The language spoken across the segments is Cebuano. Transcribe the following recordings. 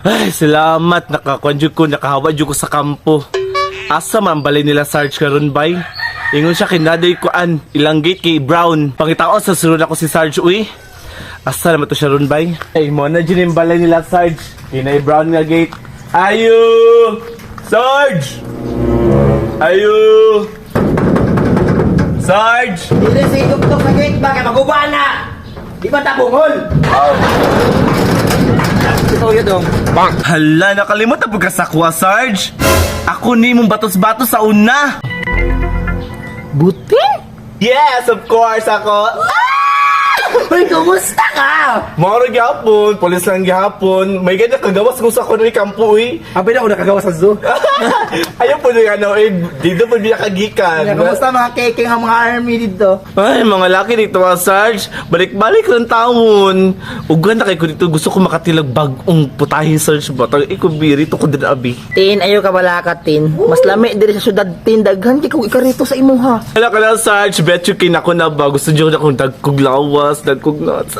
Ay, salamat. Nakakuan jud ko, nakahawa jud ko sa kampo. Asa man balay nila Sarge karon bay? Ingon siya kinaday kuan, ilang gate kay Brown. Pangitaon sa sunod ako si Sarge uy. Asa naman to siya ron bay? Ay, mo na dyan yung balay nila Sarge. Kinay Brown nga gate. Ayo! Sarge! Ayo! Sarge! Dili sa ituktok sa gate ba kay maguba na. Di ba tabungol? Ito yun dong. Hala, nakalimot na po ka sa kuha, Sarge. Ako ni mong batos-batos sa una. Buti? Yes, of course, ako. Uy, kumusta ka? Moro gyapon, pulis lang gyapon. May ganyan kagawas kung sa kuno kampo eh. Abi na ako nakagawa sa zoo. Ayaw po na ano eh, dito po biya kagikan. Kumusta mga keking ang mga army dito? Ay, mga laki dito mga Sarge. Balik-balik lang taon. Ugan na kay ko dito. Gusto ko makatilag bagong putahe, Sarge. Batang ikubiri to ko din abi. Tin, ayo ka balaka, Tin. Mas lami diri sa syudad, Tin. Daghan kay kung ikarito sa imuha. Hala ka lang, Sarge. Bet you kinako na ba? Gusto niyo na akong dagkog lawas, dagkog nuts.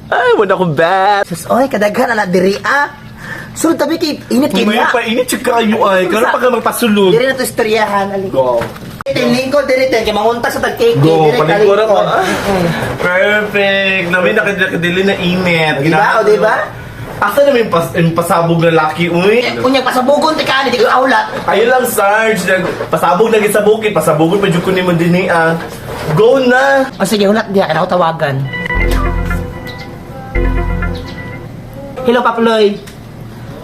Ay, wala akong bet. Sus, oy, kadaghan na diri ah. Sulod tabi kay init kay May na. painit siya kayo ay. Karon pa ka magpasulod. Diri na to istoryahan ali. Go. Tin, lingkod diri tin kay mangunta sa tag cake. Go, Diri palingkod ako. kalingkod. Perfect. Namin nakadili na init. Di ba? O, di ba? Asa naman yung pasabog na laki, uy? Eh, Unya pasabugon ti ka ni di ko awlat. Ayun lang, Sarge. Pasabog na gid sa bukid. Pasabogon pa dyan ko ni mo din eh, ah. Go na! O sige, hulat diha kana ako tawagan. Hello, Paploy.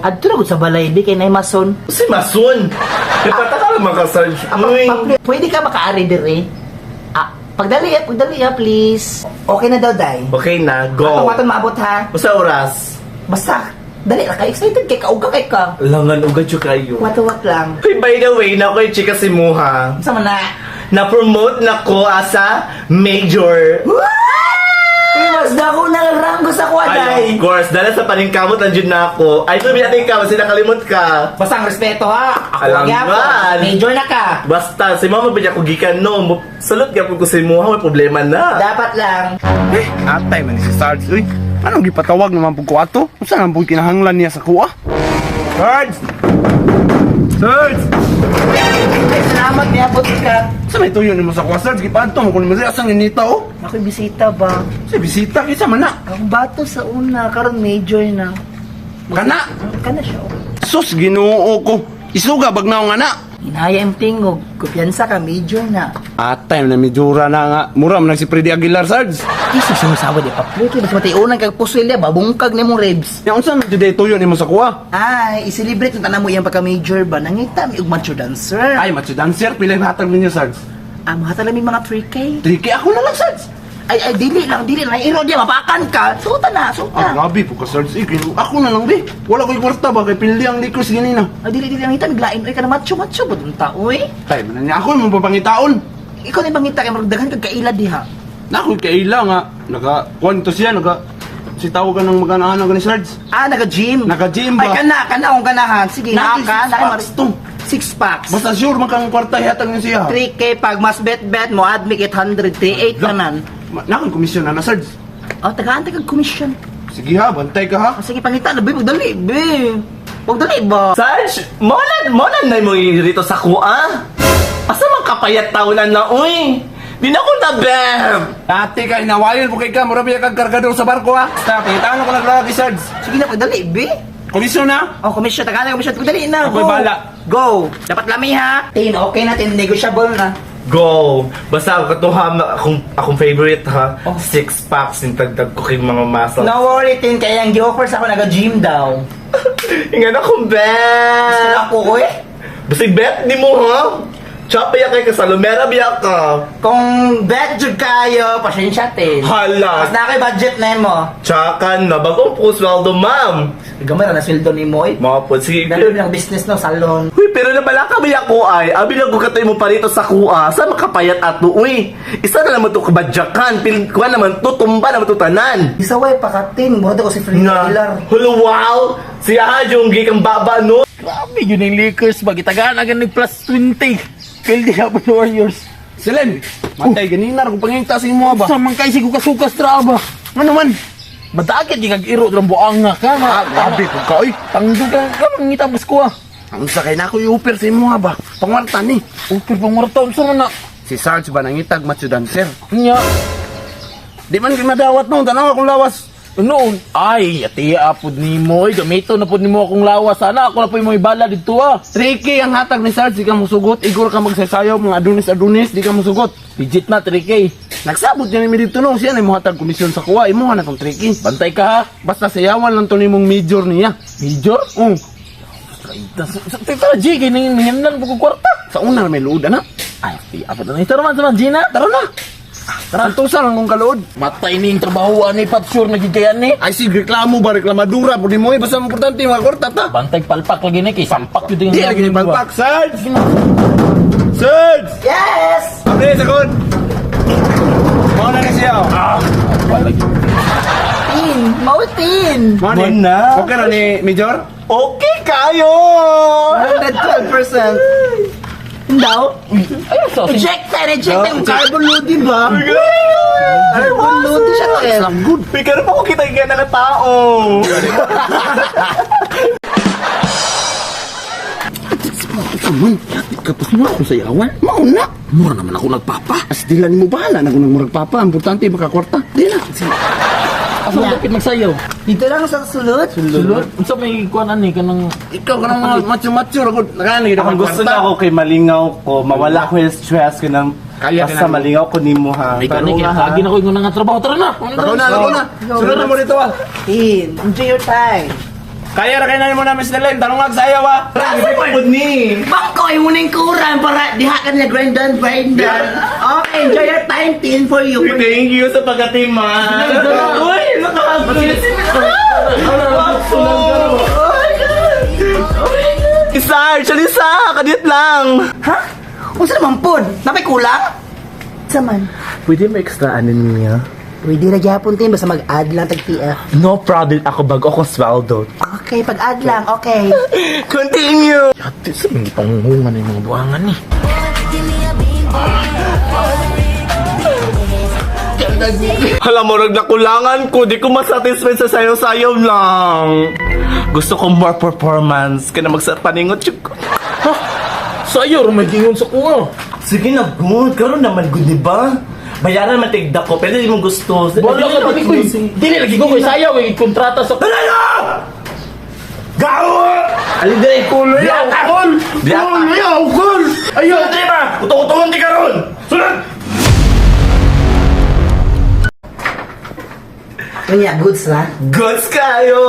Adto na gud sa balay di kay nay mason. Si Mason! Ipataka naman ka, Sarge. Ah, Uy! Paploy, pwede ka makaari dire? Ah, pagdali ah, pagdali ah, please. Okay na daw, Day. Okay na, go. Atong aton maabot ha. Basta oras. Basta, dali ra kay excited kay kauga kay ka. Langan ugad yun kayo. Watuwat lang. Uy, by the way, na ko yung chika si Muha. Unsa man na? Na-promote na ko as a major. Uy, mas dako na ang ranggo sa kuha, Ay, Day. of course. Dala sa paningkamot, nandiyan na ako. Ay, sabi natin kamot, sinakalimot ka. Basta ang respeto ha. Ako Alam ang gyapon. man. Major na ka. Basta, si mama ba niya kung gikan no? Salot gyapon ko si Muha, may problema na. Dapat lang. Eh, atay man ni si Sarge, uy. Anong gipatawag naman pug ko ato? Unsa naman pug kinahanglan niya sa kuha? Sarge! Sarge! Ay, salamat niabot ka. Sa may tuyo nimo sa kuha, Sarge? Gipaadto mo kun mo asang ninita oh. Ako'y bisita ba? Sa bisita kinsa man na? Ang bato sa una, karon major na. Kana. Kana siya. oh. Sus, Ginoo ko. Isuga bagnaw nga na. Hinaya ang tingog. Kumpiyansa ka, major na. Atay man na medjura na nga. Mura man nag si Freddy Aguilar, Sarge. Isa sumasawa di pa. Pluto, mas matiunan kag pusil niya, babungkag na mong ribs. Ya unsa man jud tuyo nimo sa kuha? Ay, i-celebrate ng tanan mo iyang pagka-major ba? Nangita, may ug macho dancer. Ay, macho dancer pila hatag ninyo, Sarge? Ah, mga talaming mga 3K. 3K ako na lang, Sarge. Ay, ay, dili lang, dili lang. Iro diya, mapakan ka. Suta na, suta. Ah, grabe po ka, Sarge. Eh, ako na lang, be. Wala ko'y kwarta ba? Kay pildi ang likos ganina. Ay, dili, dili. Nangita, naglain. Ay, ka na macho, macho. Ba't ang tao, eh? Tay, man na niya. Ako mo papangitaon. Ikaw na yung mangita, kaya maragdagan kag kaila diha. Na ako'y kaila nga. Naka, kuwan to siya, naka, si tawag ka ng maganahan ni Sarge. Ah, naga-gym. Naka-gym ba? Ay, kana, kana akong ganahan. Sige, Naka naka, six naka. packs to. Six packs. Basta sure man kang kwarta hihatag niya siya. 3K pag mas bet-bet mo, admit 800, 38 naman. Na ako'y komisyon na na, Sarge. Oh, tagaan taga commission. Sige ha, bantay ka ha. Oh, sige, pangita na, be, magdali, be. Magdali ba? Sarge, mo na na mo rito sa kuha. Asa man kapayat taonan na, uy? Di na ko na, beb. Dati ka, hinawayan po kay ka. Mura biya kag kargador sa barko ha. Basta, pangitaan ko naglagi, Sarge. Sige na, pagdali, be. Komisyon na. Oh, commission, tagaan na commission. Pagdali na, Ako'y go. bahala. Go. Dapat lami, ha? Tin, okay na, tin, negotiable na. Go! Basta ako katuha, akong favorite ha. Oh. Six packs yung tagdag ko kay mga muscles. No worry, tin, kaya ang gi-offer sa ako, naga-gym daw. Ingan akong bet! Ako ko eh. Basta bet ni mo ha? Tsapa ya kay kasalumera biya ka. Kung bet jud kayo, pasensya, tin. Hala! Mas na kay budget na mo. Tsaka na, bagong po sweldo, ma'am. Gamay ra na sweldo ni mo eh. Mga po, sige. Dalo ng business no, salon. Uy, pero nabala ka ba ako ay? Abi lang ko katoy mo pa rito sa kuha. Sa makapayat ato, uy. Isa na naman to kabadyakan. Pil, kuha naman to, tumba naman to tanan. Isaway pakatin, murad ako si Freddy Na, Aguilar. hulo, wow! Siya ha, yung gikang baba, no? Grabe yun yung Lakers ba? Gitagaan agad ng plus 20. Pildi hapon Warriors. Silen, matay ganina kung pangita sa imo ba. Sa man kay sigo kasukas tra ba? Ano man? Madagit gyud kag iro drang buanga ka. Ah, grabe pud ka oy. Tangdog ka ka mangita mas ko ah. Ang sakay na ako i-offer sa imo ha ba? Pangwarta ni. Upir pang warta unsa man na? Si Sarge ba nangitag macho dancer? Nya. Di man gyud madawat no, tanaw akong lawas. Noon, ay, atiya apod nimo, oy, gamito na pod nimo akong lawas. Sana ako na po yung bala dito ah. 3K ang hatag ni Sarge, di ka musugot. Igor ka magsasayaw, mga adunis-adunis, di ka musugot. Legit na, 3K. Nagsabot niya ni dito no, siya na imuhatag komisyon sa kuha, imuha na tong 3K. Bantay ka ha. Basta sayawan lang to nimong major niya. Major? Oh, Tara, G, kay nang nangyanan po kong kwarta. sa una na may luod ana. Ay, atiya apod na. Tara man, sama, Gina. Tara na. Tara. Antusa lang kong kaluod. Matay ni yung trabaho ani, pat sure nagigayan ni. Ay sige, reklamo ba, reklamadura, pwede mo eh, basta importante, mga kwarta ta. Bantay palpak lagi ni, kay sampak yun. Di lagi ni palpak, Sarge! Sarge! Yes! Abli, sakon! Mao na ni siya. oh. Tin! Mautin! Mao ni. Mao na. Okay ra ni Major? Okay kayo! 112%. Daw? Ayun, sa Ejected! Ejected! Carbon loaded ba? Ay, Carbon loaded siya to eh. Good. May karoon pa ko kita yung na tao. Man, kapos mo akong sayawan. Mao na. Mura naman ako nagpapa. As dila nimo bahala na kung murag papa, importante makakwarta. Di na. Asa mo dapat magsayaw? Dito lang sa sulod. Sulod? Unsa may kuan ani kanang Ikaw ka ng mga macho-macho ra gud. Nakana gyud Ang gusto na ako kay malingaw ko, mawala ko yung stress ko ng Kaya basta ka na. malingaw ko nimo ha. Ay kani kay lagi na ko ingon nga trabaho tara na. Lakaw na, lakaw na. Sunod na mo dito ah. Tin, enjoy your time. Kaya ra kay na mo na Miss Len, tanong nga sayaw ah. Pud ni. Bangko, ay muna yung kuran para diha ka nila grind down, grind down. Okay, enjoy your time, Tin, for you. Thank you sa pagkatiman. Uy, nakakagod. Sarge, alisa, kadiyot lang. Ha? Unsa naman pod? Napay kulang? Sa man? Pwede mo extraanin niya? Pwede ra gyapon, Tin, basta mag-add lang tag PF. No problem, ako bago akong sweldo. Okay, pag-add lang, okay. Continue! Yati sa mga pangungungan ng mga buangan ni. Alam mo, nakulangan ko. Di ko masatisfied sa sayo-sayo lang. Gusto ko more performance. Kaya magsapaningot yun ko. Ha? Sayaw ra may gingon sa kuha. Sige na, good. Karoon naman good, di ba? Bayaran man tigda ko, pero di mo gusto. Wala ka dili ko. Dili lagi ko kay sayaw eh kontrata sa Talaga! Gawa! Alin dali? Kuloy, Biata! kul. Biata! Kuloy, kul. Ayun! Sunod, di ba? Uto-utoon di karon! Sunod! Kanya, goods na. Goods kayo!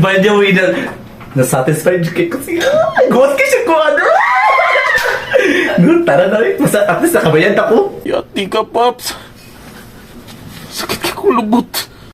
By the way, na, na-satisfied kay ko siya. Goods kayo siya ko, ano? Good, tara na rin. Basta, at least nakabayan ako. Yati ka, Paps. Sakit ka kulubot.